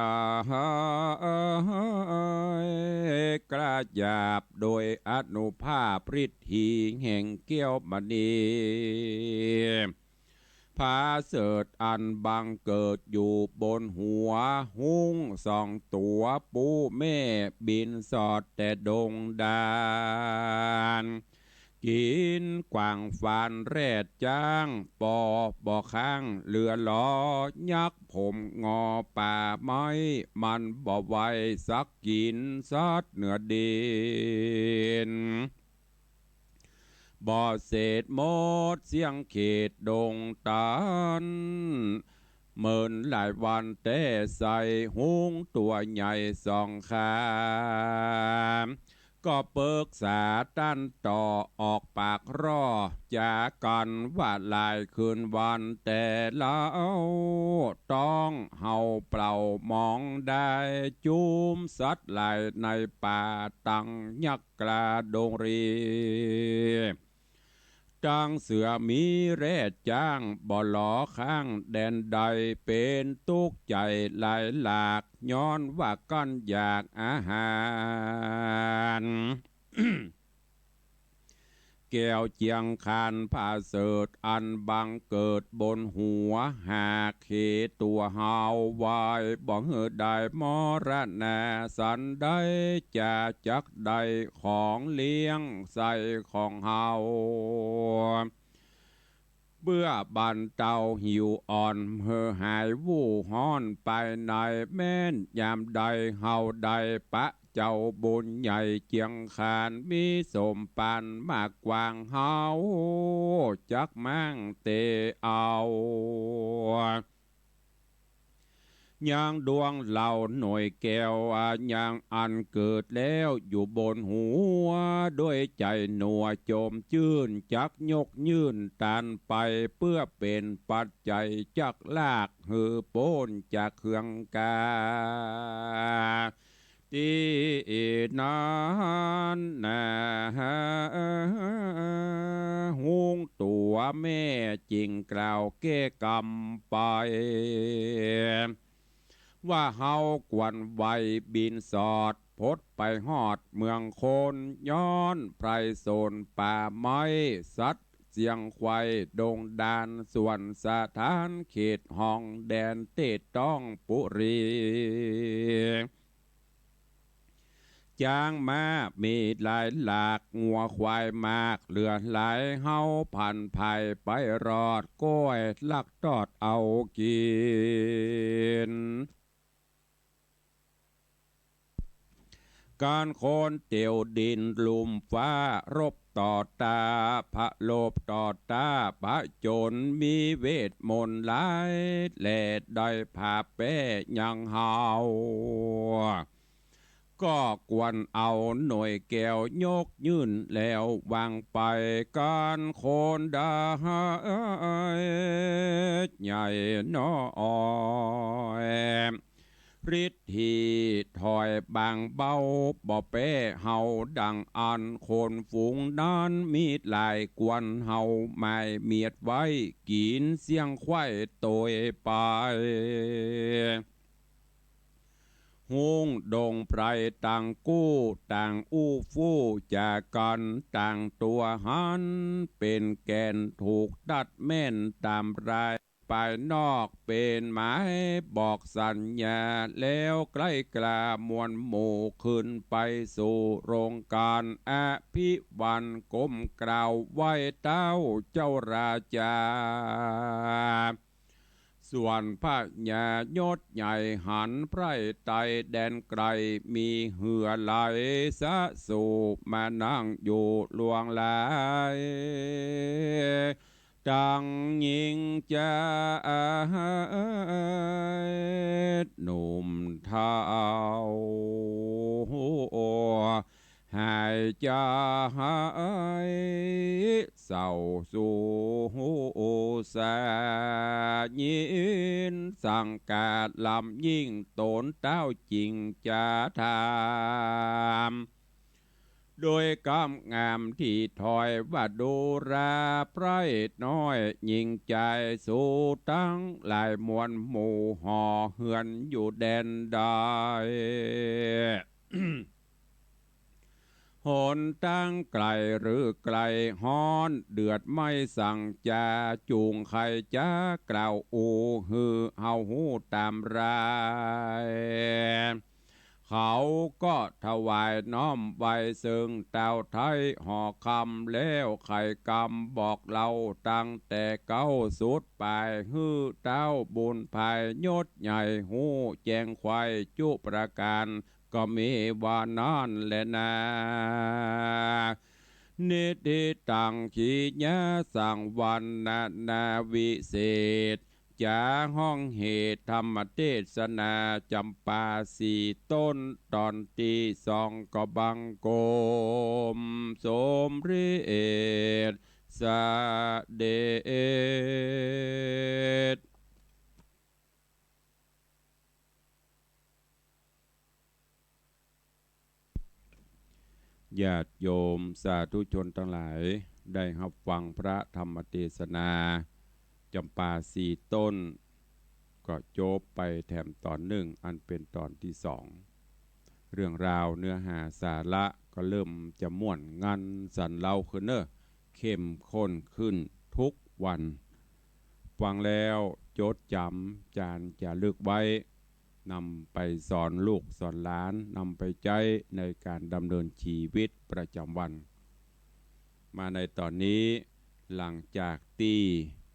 กระหยาบโดยอานุภาพฤทธีแห่งแก้วมณี ผะเสริฐอันบังเกิดอยู่บนหัวฮุ้งสองตั๋ว ปูแม่บินสอดแต่ดงดาน กิ๋นกวางฟานแรดจ๊าง ปอบ่ค้างเหลือหลอ ยักษ์ผมงอป่าไม้ มันบ่ไหวสักกิ๋นสัตว์เหนือดิน บ่เสดหมดเสี้ยงเขตดงตัน เมินหลายวันแต๊ไส้ ฮุ้งตั๋วใหญ่สองขา ก็ปึกษาตันต่อออกปากร่อจ๋ากั๋นว่า หลายคืนวันแต๊เล่า ต้องเฮาเปล่ามองได้ จุมสัตว์หลายในป่าตังยักษ์กล้าดงรี ตังเสือหมีแรดจ๊าง บ่หลอค้างแดนใด เป๋นตุ๊กข์ใจ๋หลายหลาก ย้อนว่ากั้นอยากอาหาร แก้วเจียงคานผะเสริฐอันบังเกิดบนหัว หากเหตั๋วเฮาไว้ บ่หื้อได้มรณา สันใดจะจักได้ของเลี้ยงใส่ของเฮา เปื้อบรรเตาหิวอ่อน หื้อหายวู่ฮ้อนไปใน แม้นยามใดเฮาได้ปะเจ้าบุญใหญ่เจียงคาน มีสมปันมากกว้าง เฮาจักมั่งเตเอา ยังดวงเหล่าหน่วยแก้ว อะ ยังอันเกิดแล้วอยู่บนหัว ด้วยใจ๋หนัวจมจื้น จักยกยื่นตานไป เปื้อเป๋นปัจจัยจักลากหื้อป๊นจากเคืองกา ตี้นั้นนา ฮู้ตั๋วแม่จึ่งกล่าวแก้กำไป ว่าเฮากวนไหวบิณฑบาต พดไปฮอดเมืองโคน ย้อนไพร่สนป่าไม้ สัตว์เสียงไขว่ดงดาน ส่วนสถานเขตห้องแดนเตต้องปุรี จ๊างม้ามีหลายหลาก งัวควายมากเหลือหลาย เฮาผันไผไปรอด ก้อยลักตอดเอากิ๋น ก๋านคนเตียวดินลุ่มฟ้า รบต่อต้า ผะโลบต่อต้า ผะโจรมีเวทมนต์หลาย แลได้ผาแป้ยังเฮา ก็ควรเอาหน่วยแก้วยกยื่นแล้ววางไป ก๋านคนได้ใหญ่น้อย ฤทธิถอยบางเบา บ่แป๊เฮาดังอั้น คนฝูงนั้นมีหลาย ควรเฮาหมายเมียดไว้ กิ๋นเสี้ยงไขว่โตยไป ฮุ้งดงไพรต่างกู้ ต่างอู้ฟู่จ๋ากั๋น ต่างตั๋วหันเป๋นแก่น ถูกตัดแม่นต๋ามราย ภายนอกเป๋นหมายบอกสัญญา แล้วใคร่กล้ามวลหมู่ ขึ้นไปสู่โรงก๋าน อภิวันก้มกราบไหว้เต้าเจ้าราจา ส่วนพญายศใหญ่หันไพร่ไตแดนไกล มีเฮือไหลสะสู่มานั่งอยู่ล่วงหลาย ตังญิงจาย หนุ่มเฒ่า หายจาย เศร้าสูสา ยินสังกาลำยิ่ง ต๋นเต้าจึงจะถาม โดยกำงามตี้ถ้อยว่า ดูราไพร่น้อย ญิงจายสูตังหลาย มวลหมู่ห่อเฮือนอยู่แดนใด หนตางไก๋หรือไก๋ ฮ้อนเดือดไหม้สังจา จุ่งใค่จ๊ากล่าวอู้ หื้อเฮาฮู้ต๋ามราย เขาก็ถวายน้อมไหว้เซิงเต้าไท้ห่อคำ แล้วไขกำบอกเล่าตั้งแต่เก๊าสุดป๋าย หื้อเต้าบุญภายยศใหญ่ฮู้แจ้งไขว่จุประก๋าน ก็มีว่านั้นแลนา นิติตัง ขีญาสังวรรณนาวิเศษ จ๋าห้องเหตุธรรมเตสนา จ๋ำปาสี่ต้น ต๋อนตี้สอง ก็บังคมสมเร็จเสด็จ ญาติโยมสาธุชนตังหลาย ได้ฮับฟังพระธรรมเตสนา จ๋ำปาสี่ต้น ก็จบไปแถมต๋อนนึ่ง อันเป๋นต๋อนตี้สอง เรื่องราวเนื้อหาสาระก็เริ่มจะม่วนงันสันเล้าขึ้นเน่อ เข้มข้นขึ้นทุกวัน ฟังแล้วจดจ๋ำ จารึกไว้ นำไปสอนลูกสอนหลาน นำไปใจ๊ในก๋านดำเนินชีวิตประจ๋ำวัน มาในต๋อนนี้ หลังจากตี้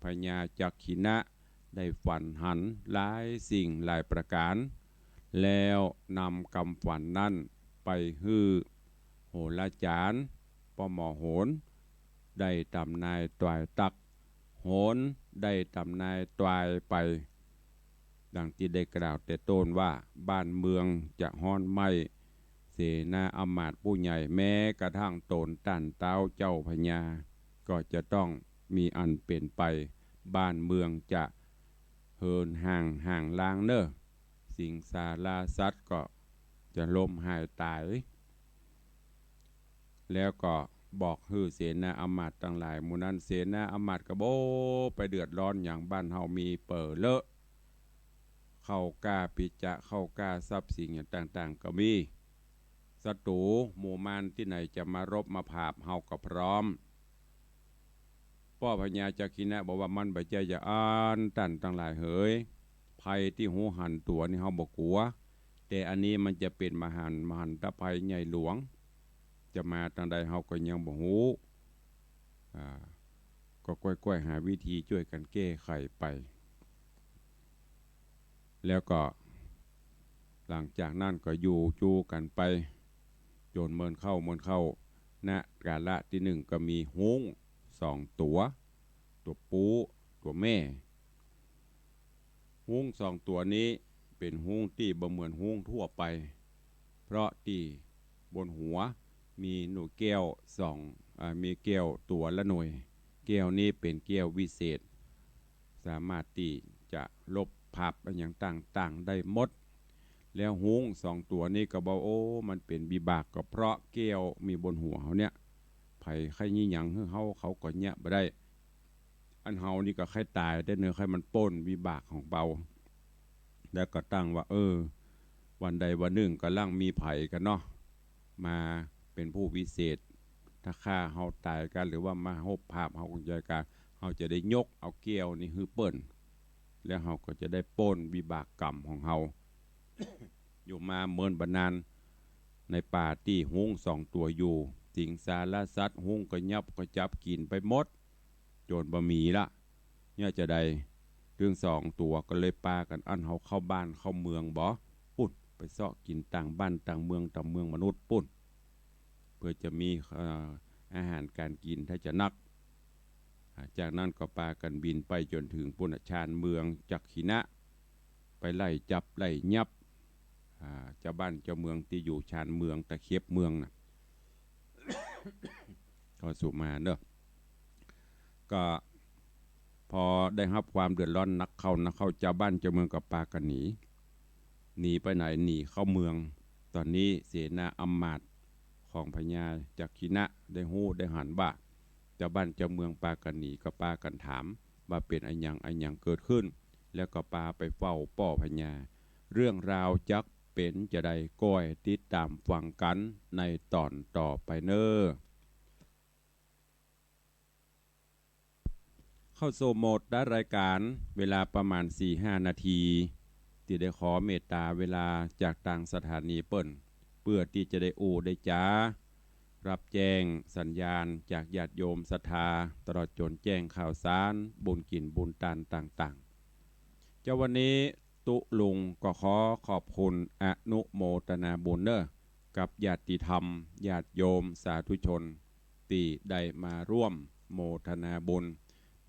พญาจักขิณะได้ฝันหันหลายสิ่งหลายประก๋าน แล้วนำกำฝันนั้นไปหื้อโหราจ๋ารย์ ป้อหมอโหร ได้ตำนายตวายตั๊ก โหรได้ตำนายตวายไป ดังตี้ได้กล่าวแต่ต้นว่า บ้านเมืองจะฮ้อนไหม้ เสนาอำมาตย์ผู้ใหญ่ แม้กระทั่งต๋นต้านเต๊าเจ้าพญา ก็จะต้องมีอันเป๋นไป บ้านเมืองจะเหินห่างห่างลางเน่อ สิงสาราสัตว์ก็ จะล้มหายต๋าย แล้วก็บอกหื้อเสนาอำมาตย์ตังหลายหมู่นั้น เสนาอำมาตย์ก็บ่ไปเดือดร้อนหยัง บ้านเฮามีเป๋อเลอะ ข้าวกล้าปิจะ ข้าวกล้าทรัพย์สินหยังต่างๆ ก็มี ศัตรู๋หมู่มารตี้ไหนจะมารบมาผาบ เฮาก็พร้อม ป้อพญาจักขินะบอกว่า มันบ่ใจ้อย่างอั้น ต้านตังหลายเหย ภัยตี้หูหันตั๋วนี่เฮาบ่กั๋ว แต่อันนี้มันจะเป๋นมหันต์ มหันตภัยใหญ่หลวง จะมาตางใดเฮาก็ยังบ่ฮู้ อ่า ก็ก้อยๆ หาวิธีจ้วยกั๋นแก้ไขไป แล้วก็หลังจากนั้นก็อยู่จู๋กั๋นไป จ๋นเมินเข้า เมินเข้า ณ กาละตี้นึ่งก็มีฮุ้งสองตั๋ว ตั๋วปู๊ ตั๋วแม่ ฮุ้งสองตั๋วนี้เป๋นฮุ้งตี้บ่เหมือนฮุ้งทั่วไป เพราะตี้บนหัวมีหนูแก้วสอง อ่า มีแก้วตั๋วละหน่วย แก้วนี้เป๋นแก้ววิเศษ สามารถตี้จะลบผาบอะหยังต่างๆ ได้หมด แล้วฮุ้งสองตั๋วนี้ก็บอก โอ้ มันเป๋นวิบาก ก็เพราะแก้วมีบนหัวเฮาเนี่ย ใผใค่เยียะหยังหื้อเฮา เขาก็เยียะบ่ได้ อันเฮานี่ก็ใค่ต๋ายแต๊เนาะ ใค่มันป๊นวิบากของเฮา แล้วก็ตั้งว่า เออ วันใดวันนึ่งก็ลังมีใผกั๋นเนาะ มาเป๋นผู้วิเศษ ถ้าฆ่าเฮาต๋ายกั๋น หรือว่ามาลบผาบเฮาของใจ๋กั๋น เฮาจะได้ยกเอาแก้วนี้หื้อเปิ้น แล้วเฮาก็จะได้ป๊นวิบากกรรมของเฮา อยู่มาเมินบ่านาน ในป่าตี้ฮุ้งสองตั๋วอยู่ สิงสารสัตว์ ฮุ้งก็ยับก็จับกิ๋นไปหมด จ๋นบ่มีละ เนี่ยจะใด ตึงสองตั๋วก็เลยปากั๋น อั้นเฮาเข้าบ้านเข้าเมืองบ่ ปุ้น ไปเซาะกิ๋นต่างบ้านต่างเมือง ต่างเมืองมนุษย์ปุ้น เปื้อจะมี เอ่อ อาหารก๋านกิ๋นถ้าจะนัก อ่า จากนั้นก็ปากั๋นบินไปจ๋นเถิงปุ้นน่ะ ชานเมืองจักขินะ ไปไล่จับไล่ยับ อ่า เจ้าบ้านเจ้าเมืองตี้อยู่ชานเมืองตะเข็บเมืองน่ะ ขอสุมาเนาะ ก็พอได้ฮับความเดือดร้อนนักเข้านักเข้า เจ้าบ้านเจ้าเมืองก็ปากั๋นหนี หนีไปไหน หนีเข้าเมือง ต๋อนนี้เสนาอำมาตย์ของพญาจักขินะได้ฮู้ได้หันว่า เจ้าบ้านเจ้าเมืองปากั๋นหนี ก็ปากั๋นถามว่าเป๋นอะหยังอะหยังเกิดขึ้น แล้วก็ปาไปเฝ้าป้อพญา เรื่องราวจักเป๋นจะใด ก้อยติดต๋ามฟังกั๋นในต๋อนต่อไปเนาะ เข้าสู่โหมดท้ายรายก๋าน เวลาประมาณสี่ห้านาที ตี้ได้ขอเมตต๋าเวลาจากตางสถานีเปิ้น เปื้อตี้จะได้อู้ได้จ๋า ฮับแจ้งสัญญาณจากญาติโยมศรัทธา ตลอดจ๋นแจ้งข่าวสารบุญกิ๋นบุญตานต่างๆ เจ้าวันนี้ตุ๊ลุงก็ขอขอบคุณอนุโมทนาบุญเนาะ กับญาติธรรม ญาติโยมสาธุชน ตี้ได้มาร่วมโมทนาบุญ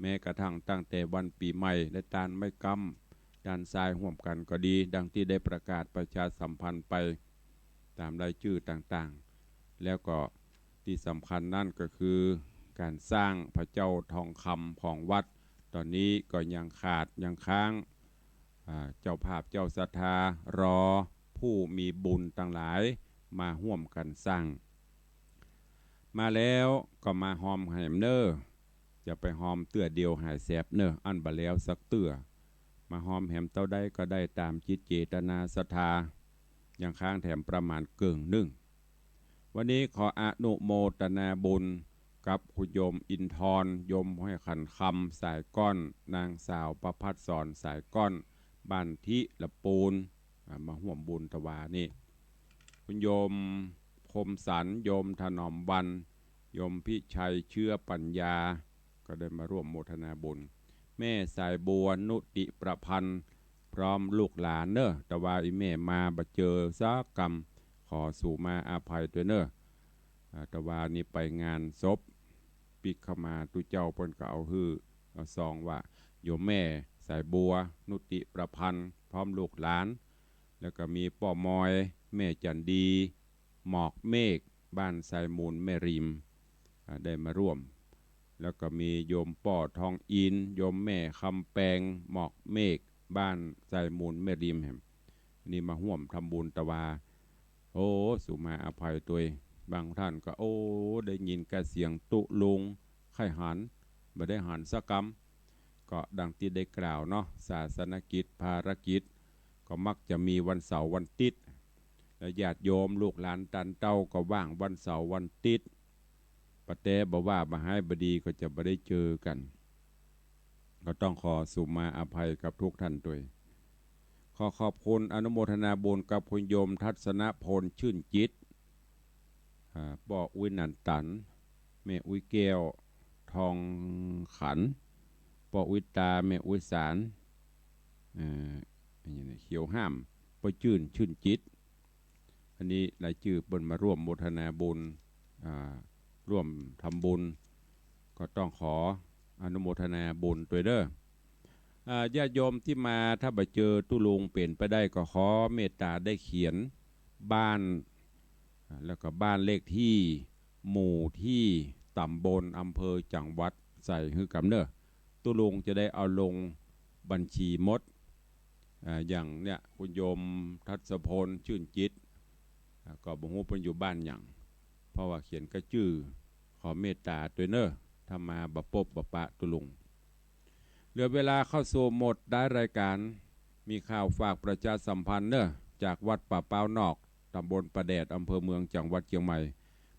แม้กระทั่งตั้งแต่วันปี๋ใหม่ ได้ตานไม้กำ ตานทรายฮ่วมกั๋นก็ดี ดังตี้ได้ประกาศประชาสัมพันธ์ไปต๋ามรายจื้อต่างๆ แล้วก็ตี้สำคัญนั้นก็คือก๋านสร้างพระเจ้าทองคำของวัด ต๋อนนี้ก็ยังขาดยังค้าง อ่า เจ้าภาพเจ้าศรัทธารอผู้มีบุญตังหลายมาฮ่วมกั๋นสร้าง มาแล้วก็มาฮอมแหมเนาะ จะไปฮอมเตื้อเดียวหายแสบเนาะ อั้นบ่แล้วสักเตื้อ มาฮอมแหมเต้าใดก็ได้ต๋ามจิตเจตนาศรัทธา ยังค้างแถมประมาณเกิ่งนึ่ง วันนี้ขออนุโมทนาบุญกับคุณโยมอินทร์ โยมห้วยขันคำสายก้อน นางสาวประภัสสรสายก้อน บ้านธิละปูน อ่า มาฮ่วมบุญตะวานี่ คุณโยมคมสันต์ โยมถนอมวรรณ โยมพิชัยเชื้อปัญญา ก็ได้มาร่วมโมทนาบุญ แม่สายบัวนุติประพันธ์ พร้อมลูกหลานเนาะ ตะวาอี่แม่มาบ่เจอสักกำ ขอสุมาอภัยตวยเนาะ อ่า ตะวานี่ไปงานศพ ปิ๊กเข้ามาตุ๊เจ้าเปิ้นก็เอาหื้อ เอาซองว่า โยมแม่สายบัวนุติประพันธ์ พร้อมลูกหลาน แล้วก็มีป้อมอย แม่จันดี หมอกเมฆ บ้านทรายมูลแม่ริม อ่า ได้มาร่วม แล้วก็มีโยมป้อทองอินทร์ โยมแม่คำแปง หมอกเมฆ บ้านทรายมูลแม่ริมแหม นี่มาฮ่วมทำบุญตะวา โอ้ สุมาอภัยตวย บางท่านก็ โอ้ ได้ยินกระเสียงตุ๊ลุง ใค่หัน บ่ได้หันสักกำ ก็ดังตี้ได้กล่าวเนาะ ศาสนกิจ ภารกิจ ก็มักจะมีวันเสาร์วันติ๊ด และญาติโยมลูกหลานตันเต้าก็ว่างวันเสาร์วันติ๊ด ปะแต๊บ่ว่าบ่ฮ้ายบ่ดีก็จะบ่ได้เจอกั๋น ก็ต้องขอสุมาอภัยกับทุกท่านตวย ขอขอบคุณอนุโมทนาบุญกับคุณโยมทัศนพล ชื่นจิต อ่า ป้ออุ๊ยหนานตัน แม่อุ๊ยแก้ว ทองขัน ป้ออุ๊ยตา แม่อุ๊ยสาร เอ่อ อันนี้นะ เขียวห้าม ป้อจื้น ชื่นจิต อันนี้รายจื้อเปิ้นมาร่วมโมทนาบุญ อ่า ร่วมทำบุญ ก็ต้องขออนุโมทนาบุญตวยเน่อ อ่า ญาติโยมตี้มา ถ้าบ่เจอตุ๊ลุงเป๋นไปได้ก็ขอเมตต๋าได้เขียนบ้าน อ่า แล้วก็บ้านเลขตี้ หมู่ตี้ ต๋ำบล อำเภอ จังหวัดใส่หื้อกำเน่อ ตุ๊ลุงจะได้เอาลงบัญชีหมด อ่า อย่างเนี่ย คุณโยมทัศพล ชื่นจิต อ่า ก็บ่ฮู้เปิ้นอยู่บ้านหยัง เพราะว่าเขียนกระจื้อ ขอเมตต๋าตวยเน่อ ถ้ามาบ่ปบบ่ปะตุ๊ลุง เหลือเวลาเข้าสู่โหมดท้ายรายการ มีข่าวฝากประชาสัมพันธ์เน่อ จากวัดป่าเป้านอก ต๋ำบลป่าแดด อำเภอเมือง จังหวัดเจียงใหม่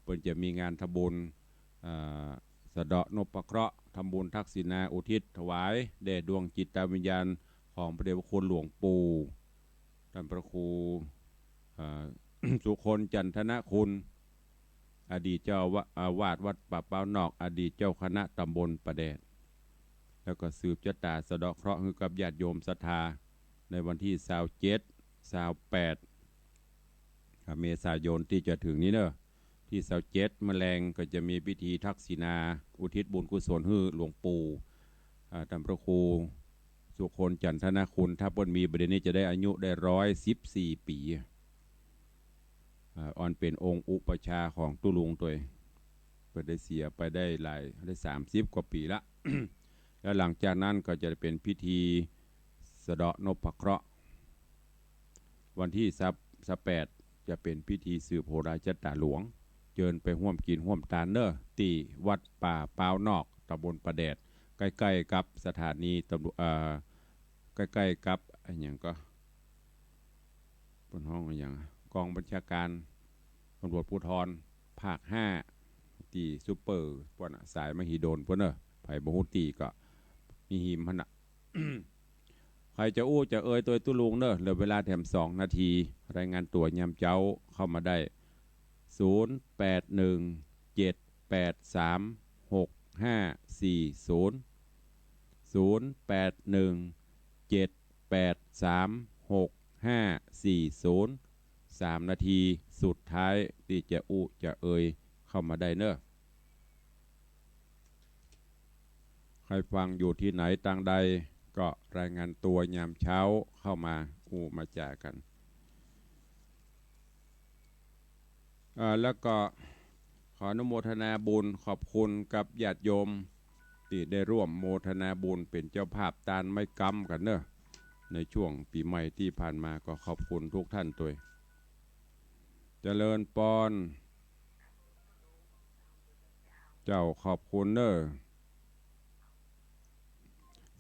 เปิ้นจะมีงานทำบุญ อ่า สะเดาะนพเคราะห์ ทำบุญทักษิณาอุทิศถวายแด่ดวงจิตวิญญาณของพระเดชพระคุณหลวงปู่ ท่านพระครู อ่า สุคน จันทนคุณ อดีตเจ้าอาวาสวัดป่าเป้านอก อดีตเจ้าคณะต๋ำบลป่าแดด แล้วก็สืบจะต๋าสะเดาะเคราะห์หื้อกับญาติโยมศรัทธา ในวันตี้ซาวเจ็ด ซาวแปด อ่า เมษายนตี้จะเถิงนี้เน่อ ตี้ซาวเจ็ด เมื่อแลงก็จะมีพิธีทักษิณาอุทิศบุญกุศลหื้อหลวงปู่ อ่า ท่านพระครูสุคน จันทนคุณ ถ้าเปิ้นมีบ่าเดี่ยวนี้จะได้อายุได้ร้อยสิบสี่ปี๋ อ่า อันเป๋นองค์อุปัชฌาย์ของตุ๊ลุงตวย เปิ้นได้เสียไปได้หลาย ได้สามสิบกว่าปี๋ละ แล้วหลังจากนั้นก็จะเป๋นพิธีสะเดาะนพเคราะห์ วันตี้ซาวแปด จะเป๋นพิธีสืบโหราชะต๋าหลวง เจิญไปฮ่วมกิ๋นฮ่วมตานเน่อ ตี้วัดป่าเป้านอก ต๋ำบลป่าแดด ใก้ๆ กับสถานีตำรวจ เอ่อ ใก้ๆ กับอะหยังก็ เปิ้นฮ้องอะหยัง กองบัญชาการตำรวจภูธรภาคห้า ตี้ซูเปอร์ปู๊นน่ะ สายมหิดลปู๊นเน่อ ใผบ่ฮู้ตี้ก็มีหิมหั้นน่ะ ใผจะอู้จะเอ่ยตวยตุ๊ลุงเน่อ เหลือเวลาแถมสองนาที รายงานตัวยามเจ๊าเข้ามาได้ ศูนย์แปดหนึ่งเจ็ดแปดสามหกห้าสี่ศูนย์ ศูนย์แปดหนึ่งเจ็ดแปดสามหกห้าสี่ศูนย์ สามนาทีสุดท้ายตี้จะอู้จะเอ่ยเข้ามาได้เน่อ ใผฟังอยู่ตี้ไหนตางใดก็รายงานตัวยามเจ๊าเข้ามาอู้มาจ๋ากั๋น เอ่อ แล้วก็ขออนุโมทนาบุญขอบคุณกับญาติโยมตี้ได้ร่วมโมทนาบุญเป๋นเจ้าภาพตานไม้กำกั๋นเน่อ ในช่วงปี๋ใหม่ตี้ผ่านมา ก็ขอบคุณทุกท่านตวย เจริญปอน เจ้าขอบคุณเน่อ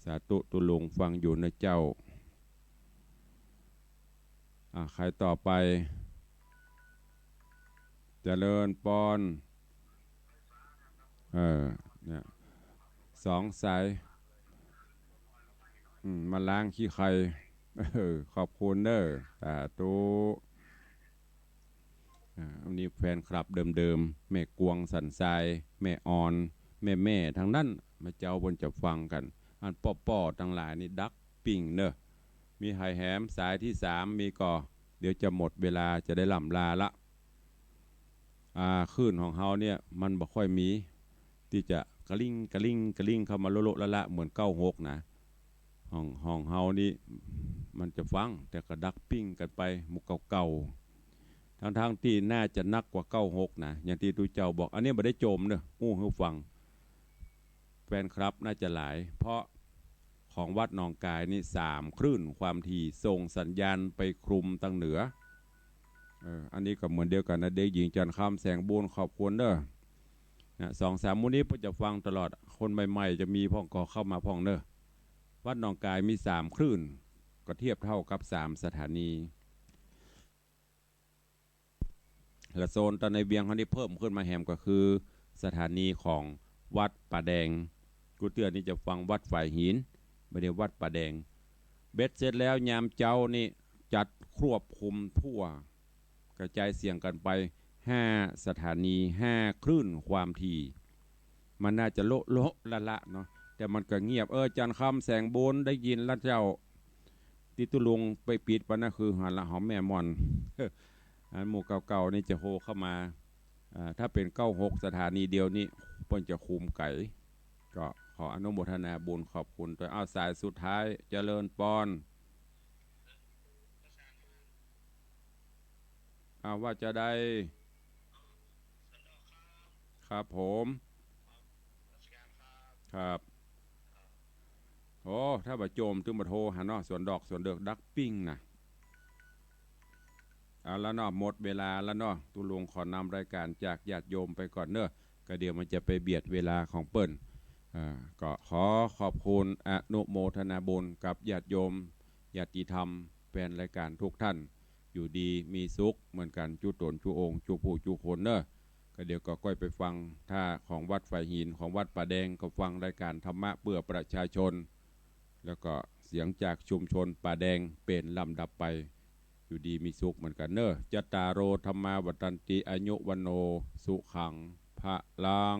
สาธุ ตุ๊ลุงฟังอยู่นะเจ้า อ่ะ ใผต่อไป เจริญปอน เออ เนี่ย สองสาย อืม มาล้างขี้ใคร เออ ขอบคุณเน่อ สาธุ อ่า อันนี้แฟนคลับเดิมๆ แม่กวงสันทราย แม่ออน แม่ๆ ตังนั้น มาเจ๊าเปิ้นจะฟังกั๋น อันป้อๆ ตังหลายนี่ดักปิ้งเน่อ มีใผแหมสายตี้สาม มีก่อ เดี๋ยวจะหมดเวลาจะได้ล่ำลาละ อ่า คลื่นของเฮาเนี่ยมันบ่ค่อยมีตี้จะกระลิ่งกระลิ่งกระลิ่งเข้ามาโละๆ ละๆ เหมือนเก้าหกนะ ของ ของเฮานี่มันจะฟัง แต่ก็ดักปิ้งกั๋นไปหมู่เก่าๆ ทั้งๆ ตี้น่าจะนักกว่าเก้าหกนะ อย่างตี้ตุ๊เจ้าบอก อันนี้บ่ได้โจมเน่อ อู้หื้อฟัง แฟนคลับน่าจะหลาย เพราะของวัดหนองกายนี่สามคลื่นความถี่ส่งสัญญาณไปคลุมตังเหนือ เออ อันนี้ก็เหมือนเดียวกั๋นนะ เด็กหญิงจันทร์คำ แสงบุญ ขอบคุณเน่อ นะ สองสาม มื้อนี้เปิ้นจะฟังตลอด คนใหม่ๆ จะมีพ่อง ก็เข้ามาพ่องเน่อ วัดหนองกายมีสามคลื่น ก็เทียบเท่ากับสามสถานี และโซนตางในเวียงเฮานี่เพิ่มขึ้นมาแหมก็คือสถานีของวัดป่าแดง กู้เตื้อนี่จะฟังวัดฝายหิน บ่าเดี่ยววัดป่าแดง เบ็ดเสร็จแล้วยามเจ๊านี่จัดควบคุมทั่ว กระจายเสียงกั๋นไปห้าสถานี ห้าคลื่นความถี่ มันน่าจะโละโละละละเนาะ แต่มันก็เงียบ เออ จันทร์คำ แสงบุญ ได้ยินแล้วเจ้า ตี้ตุ๊ลุงไปปิดปะนะ คือหันละหอมแม่ม่อน อันหมู่เก่าๆ นี่จะโฮเข้ามา อ่า ถ้าเป๋นเก้าหกสถานีเดียวนี่ เปิ้นจะคุมไก๋ ก็ขออนุโมทนาบุญขอบคุณตวย อ้าว สายสุดท้าย เจริญปอน อ้าว ว่าจาใด ครับผม ครับ โอ้ ถ้าบ่โจมตึงบ่โทรหาเนาะ สวนดอกสวนเดิกดักปิ้งนะ เอาละเนาะ หมดเวลาแล้วเนาะ ตุ๊ลุงขอนำรายการจากญาติโยมไปก่อนเน่อ ก็เดี๋ยวมันจะไปเบียดเวลาของเปิ้น อ่า ก็ขอขอบคุณอนุโมทนาบุญกับญาติโยม ญาติธรรม แฟนรายการทุกท่าน อยู่ดีมีสุขเหมือนกั๋น จุ๊ต๋นจุ๊องค์ จุ๊ผู้จุ๊คนเน่อ ก็เดี๋ยวก็ก้อยไปฟัง ถ้าของวัดฝายหิน ของวัดป่าแดง ก็ฟังรายการธรรมะเพื่อประชาชน แล้วก็เสียงจากชุมชนป่าแดงเป๋นลำดับไป อยู่ดีมีสุขเหมือนกั๋นเน่อ จัตตาโร ธัมมา วัฑฒันติ อายุ วัณโณ สุขัง พลัง